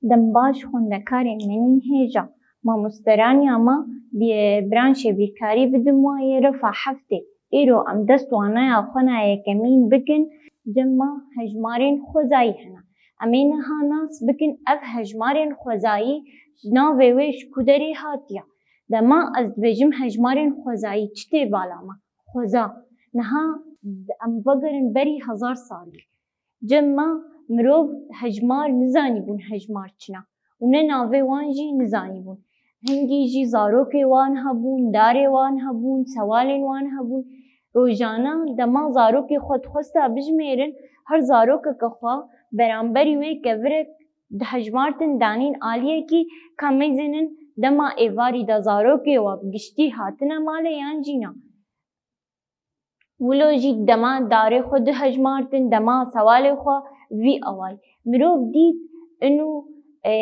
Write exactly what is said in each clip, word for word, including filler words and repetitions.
Dem baş xwendekarên menîn hêja. Mamoste Raniya me bi branşê bîrkarî bi dimwa yê refa heftê. Îro em dest waneya xwe na yekemîn bikin, cem me hejmarên xwezayî hene. Em ê niha nas bikin ev hejmarên xwezayî ji navê wê ji ku derê hatiye. Dema ez dibêjim hejmarên xwezayî çi tê bala me? Xweza. Niha em vegerin berî hezar salî. Cem me mirov hejmar nizanîbûn hejmar çi ne û ne navê wan jî nizanîbûn. Hingî jî zarokê wan hebûn, darê wan hebûn, sewalên wan hebûn. Rojane dema zarokê xwe dixwesta bijimêrin, her zarokeke xwe beramberî wê kevirek dihejmartin danîn aliyekî, ka meyzênin dema êvarî de zarokê we bi giştî hatine malê yan jî na. Wilo jî dema darê xwe dihejmartin, dema sewalê xwe vî awayî. Mirov dît inu, e,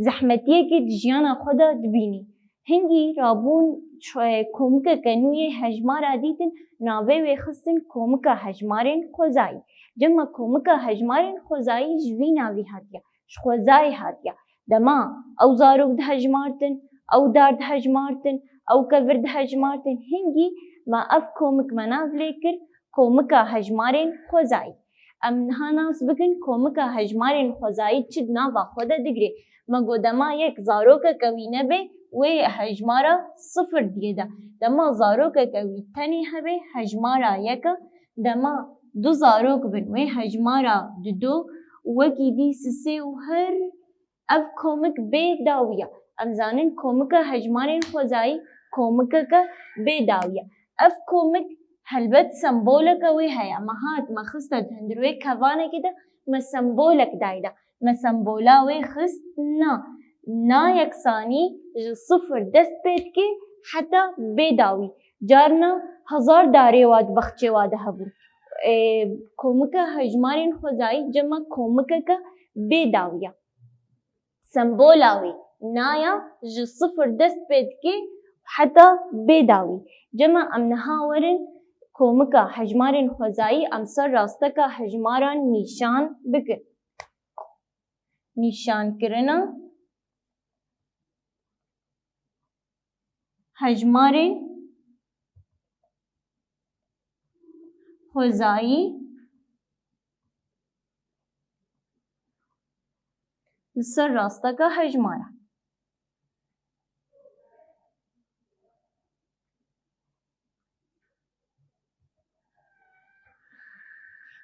zehmetiyekê di jiyana xwe de dibînî. Hingî rabûn ç-, e, komikeke nû yê hejmara dîtin, navê wê xistin komika hejmarên xwezayî. Cema komika hejmarên xwezayî ji vî navî hatiye. Ji xwezayê hatiye. Dema ew zarok dihejmartin, ew dar dihejmartin, ew kevir dihejmartin, hingî me ev komik me nav lê kir komika hejmarên xwezayî. Em niha nas bikin komika hejmarên xwezayî çi di nava xwe de digirê. Me got dema yek zarokeke wî nebe, wê hejmara sifir diyê de. Dema zarokeke wî tenê hebe, hejmara yek e. Dema du zarok bin, wê hejmara dido û wekî dî sisê û her ev komik bê dawî ye. Em zanin komika hejmarên xwezayî komikeke bê dawî ye. Ev komik helbet semboleke wê heye. Me hat, me xiste di hundir wê kevanekê de me sembolek dayî de. Me sembola wê xist na. Na yeksanî ji sifir dest pê dike heta bê dawî. Carna hezar darê wa di bexçê wa de hebûn. Ê, komika hejmarên xwezayî cema komikeke bê dawî ye. Sembola wê naya ji sifir dest pê dike heta bê dawî. Cema em niha werin komika hejmarên xwezayî em ser rasteka hejmaran nîşan bikin. Nîşankirina hejmarên xwezayî li ser rasteka hejmara.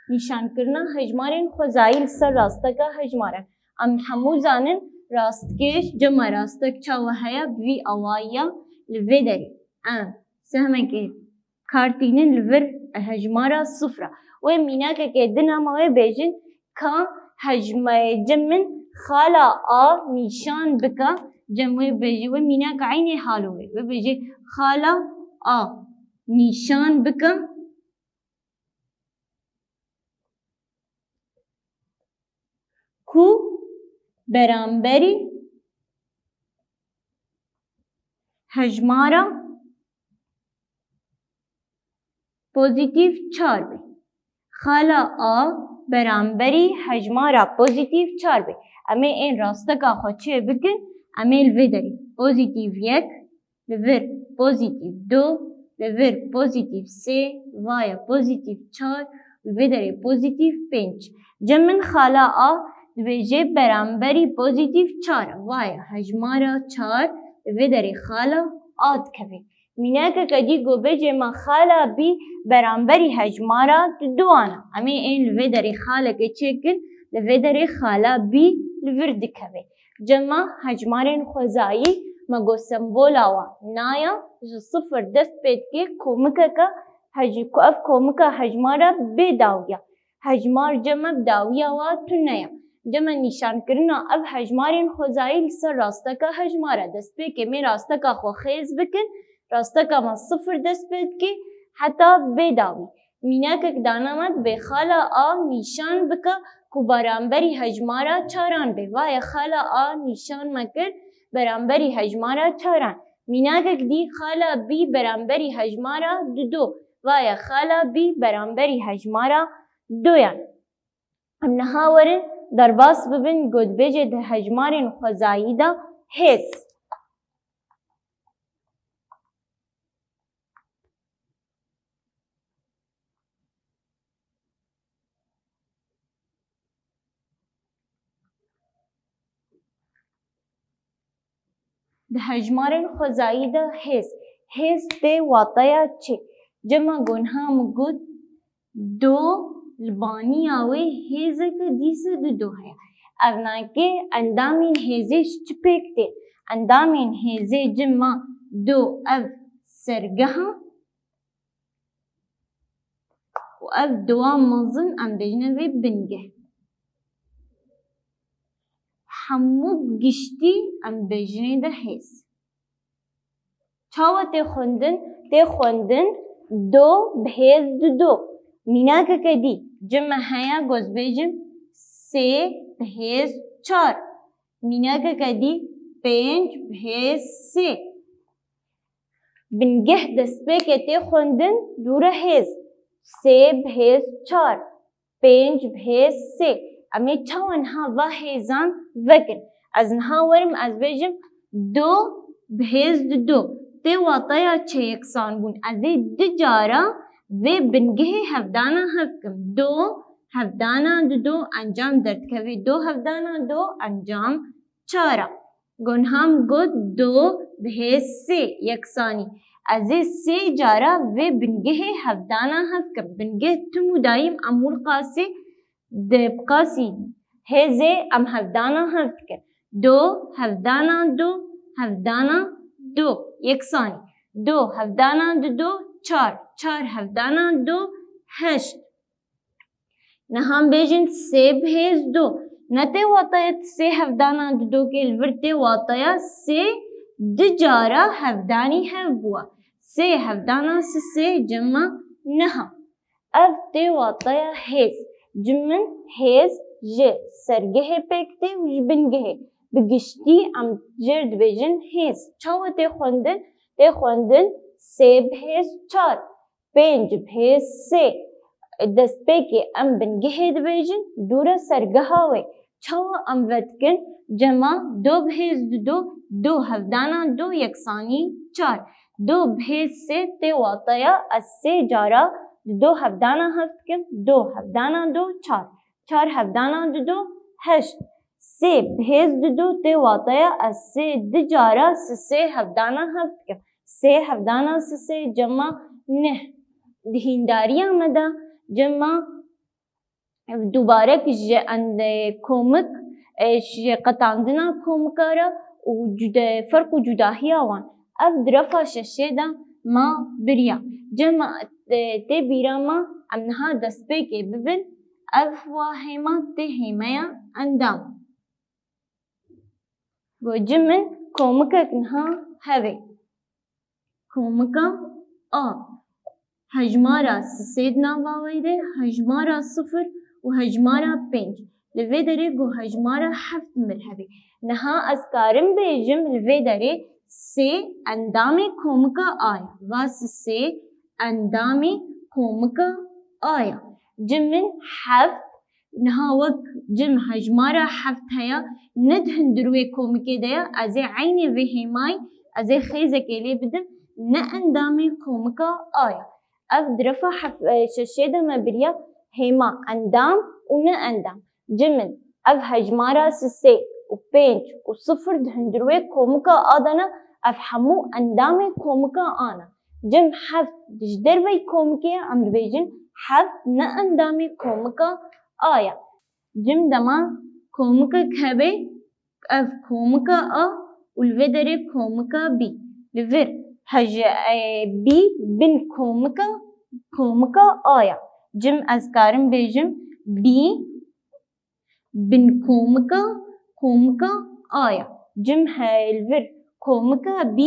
Nîşankirina hejmarên xwezayî li ser rasteka hejmaran. Em hemû zanin rastkêş, cema rastek çawa heye, bi vî awayî ya li vê derê. Em sehmekê kar tînin li vir hejmara sifir e. Wê mînakekê din ama wê bêjin ka hejmeyê cem min xala a nîşan bike, cem wê bêjî, wê mînak eynê halo wê. Wê bêjî xala a nîşan bike ku beramberî hejmara pozîtîf çar be. Xala a beramberî hejmara pozîtîf çar be. Em ê ên rasteka xwe çê bikin, em ê li vê derê pozîtîf yek, li vir pozîtîf du, li vir pozîtîf sê, vaye pozîtîf çar, li vê derê pozîtîf pênc. Cem min xala a dibêje beramberî pozîtîf çar e. Vaye hejmara çar li vê derê xala a dikeve. Mînakeke dî go bêje me xala bî beramberî hejmara duduan e. Em ê ên li vê derê xaleke çêkin, li vê derê xala bî li vir dikeve. Cema hejmarên xwezayî me got sembola wan naya ji sifir dest pê dike komikeke hej-, ku ev komika hejmara bê dawî ya. Hejmar cema bi dawiya wa tune ya. Cema nîşankirina ev hejmarên xwezayî li ser rasteka hejmara dest pê ke me rasteka xwe xêz bikin, rasteka me sifir dest pê dike heta bê dawî. Mînakek dana me dibê xala a nîşan bike ku beramberî hejmara çaran bê. Vaye xala a nîşan me kir beramberî hejmara çaran. Mînakek dî xala bî beramberî hejmara dido. Vaye xala bî beramberî hejmara doyan. Em niha werin Derbas bibin, gotbêjê di hejmarên xwezayî de hêz. Di hejmarên xwezayî de hêz. Hêz tê wateya çi? Cema gonha min got, do li baniya wê hêzeke dîsa du do heye. Ev nake endamên hêzê ji çi pêk tên? Endamên hêzê cema do ev sergeha û ev dowa mezin em bêjine vê bingeh. Hemû bi giştî em bêjinê de hêz. Çawa tê xwendin? Tê xwendin do bi hêz du do. Mînakeke dî, cime heye, gotbêjim sê bi hêz çar. Mînakeke dî, pênc bi hêz sê. Bingeh destpêkê tê xwendin dûre hêz. Sê bi hêz çar, pênc bi hêz sê. Em ê çawa niha va hêzan vekin? Ez niha werim, ez bêjim do bi hêz du do. Tê wateya çêyeksanbûn. Ez ê du cara vê bingehê hevdana hev kim. Do hevdana du do, encam derdikeve do hevdana do, encam çar a. Gonha min got do bi hêz sê yeksanî. Ez ê sê cara vê bingehê hevdana hev kim. Bingeh tim û dayîm em wil qasî di qasî hêzê em hevdana hev dikin. Do hevdana do, hevdana do yeksanî. Do hevdana du do, çar. Çar hevdana do, heşt. Niha em bêjin sê bi hêz do. Ne tê wateya sê hevdana du do kê, li vir tê wateya sê du cara hevdanî hev bûwa. Sê hevdana sê, sê cema niha. Ev tê wateya hêz. Cim min hêz ji sergehê pêk tê û ji bingehê. Bi giştî em jêr dibêjin hêz. Çawa tê xwendin? Tê xwendin sê bi hêz çar, pênc bi hêz sê. Destpêkê em bingehê dibêjin, dûre sergeha wê. Çawa em vedikin? Cema do bi hêz du do, do hevdana do yeksanî çar. Do bi hêz sê tê wateya ez sê cara du do hevdana hev dikim, do hevdana do çar. Çar hevdana du do, heşt. Sê bi hêz du do tê wateya ez sê du cara sê hevdana hev dikim. Sê hevdana sê, sê cema neh. Di hîndariya me de cema dubarek ji en-, komik, e, ji qetandina komika re û cude-, ferq û cudahiya wan. Ev di refa şeşê de ma biriya. Cema, e, tê bîra ma em niha destpêkê bibin. Ev wa hêma tê hêmeya endam. Go cim min komikek niha hevê. Komika A. Hejmara sisê di nava wê de, hejmara sifir û hejmara pênc. Li vê derê go hejmara heft mir hevê. Niha ez karim bêjim li vê derê sê endamê komika A ye. Va sisê endamê komika A ye. Cim min heft. Niha wek cim hejmara heft heye, ne di hundir wê komikê de ye, ez ê eynê vê hêmayî, ez ê xêzekê lê bidim, ne endamê komika A ye. Ev di refa hef-, e, şeşê de me biriya hêma endam û ne endam. Cim min, ev hejmara sisê û pênc û sifir di hundir wê komika A de ne, ev hemû endamê komika A ne. Cim heft di ji derveyî komikê ye, em dibêjin heft ne endamê komika A ye. Cim dema komikek hebe, ev komika A û li vê derê komika B. Li vir hej-, e, B bin komika, komika A ye. Cim ez karim bêjim B bin komika, komika A ye. Cim he li vir komika B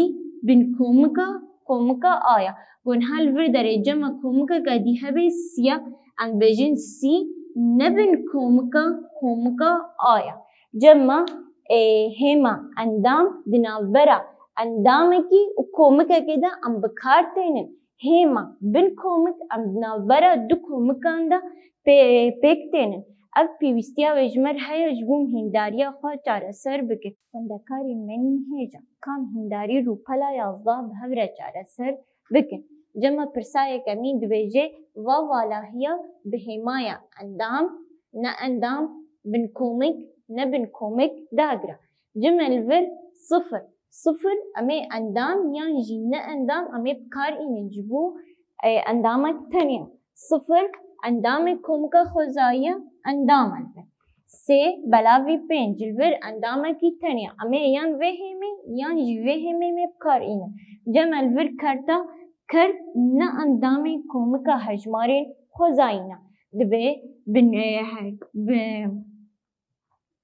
bin komika, komika A ye. Go niha li vir derê cema komikeke dî hebe sî ye, em bêjin sî ne bin komika, komika A ye. Cema, e, hêma endam di navbera endamekî û komikekê de em bi kar tênin. Hêma bin komik em di navbera du komikan de pê-, pêk tênin. Ev pêwîstiya wê ji me re heye ji bo mihîndariya xwe çareser bikin. Xwendekarên me yên hêja, ka mihîndarî rûpela yazdeh bi hev re çareser bikin. Cem, pirsa yekemîn dibêje, va valahiya bi hêmaya endam, ne endam, binkomik, ne binkomik dagre. Cem, li vir sifir. Sifir, em ê endam yan jî ne endam, em ê bi kar înin ji bo, e, endamek tenya. Sifir, endamê komika xwezayî ye, endam e li vir. Sê, belavî pênc, li vir endamekî tenya. Em ê yan vê hêmê yan jî vê hêmê em ê bi kar înin. Cem, li vir kerta, kert ne endamê komika hejmarên xwezayî ne. Dibê bin, e, he-, bi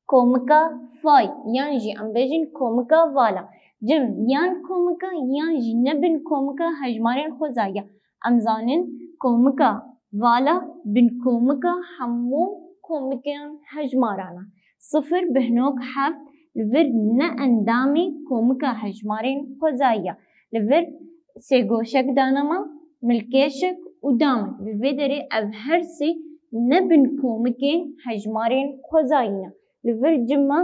komika fay yan jî em bêjin komika vala. Cem, yan komika yan jî ne bin komika hejmarên xwezayî ye. Em zanin komika vala bin komika hemû komikên hejmaran e. Sifir, bihnok, heft, li vir ne endamê komika hejmarên xwezayî ye. Li vir sêgoşek dane me, milkêşek û damek. Li vê derê ev her sê ne bin komikên hejmarên xwezayî ne. Li vir cim e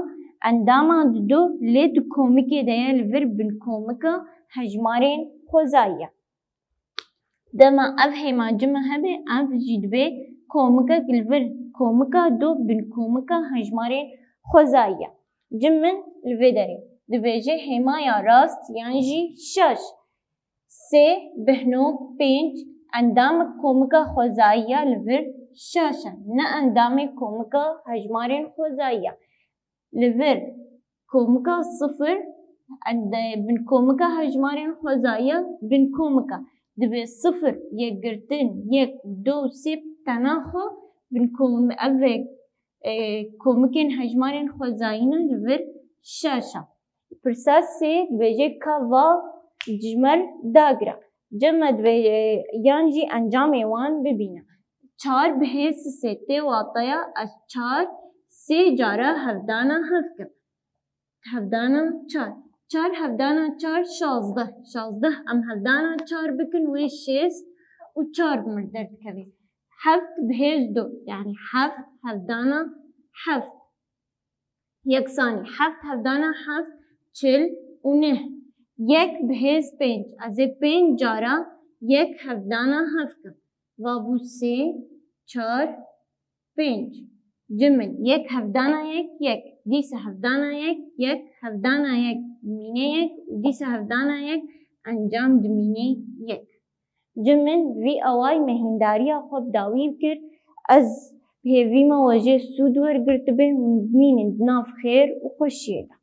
endama dido lê di komikê de ye, li vir bin komika hejmarên xwezayî ye. Dema ev hêma cim e hebe, ev jî dibe komikek li vir komika do bin komika hejmarên xwezayî ye. Cim min li vê derê dibêje hêmaya rast yan jî şaş. Sê, bihnok, pênc, endamê komika xwezayî ye, li vir şaş e, ne endamê komika hejmarên xwezayî ye. Li vir komika sifir, ende-, bin komika hejmarên xwezayî ye, bin komika. Dibê sifir, yekgirtin, yek, du, sê, tena xwe, bin kom-, ev e, e, komikên hejmarên xwezayî ne, li vir şaş e. Pirsa sê dibêje ka va ji me re dagre. Cem, me dibê, e, yan jî encamê wan bibîne. Çar bihêz sisê tê wateya ez çar sê cara hevdana heft kim. Hevdana çar. Çar hevdana çar şazdeh. Şazdeh em hevdana çar bikin wê şêst û çar bi mir derdikeve. Heft bihêz du, yanî heft hevdana heft. Yeksanî, heft hevdana heft çil û neh. Yek bihêz pênc, ez ê pênc cara yek hevdana heft kim. Va bû sê, çar, pênc. Cim min, yek hevdana yek, yek. Dîsa hevdana yek, yek, hevdana yek, dimîne yek û dîsa hevdana yek, encam dimîne yek. Cim min, vî awayî me hîndariya xwe bi dawî kir. Ez bi hêvî me we jê sûd wergirtibe, hûn bimînin di nav xêr û xweşiyê de.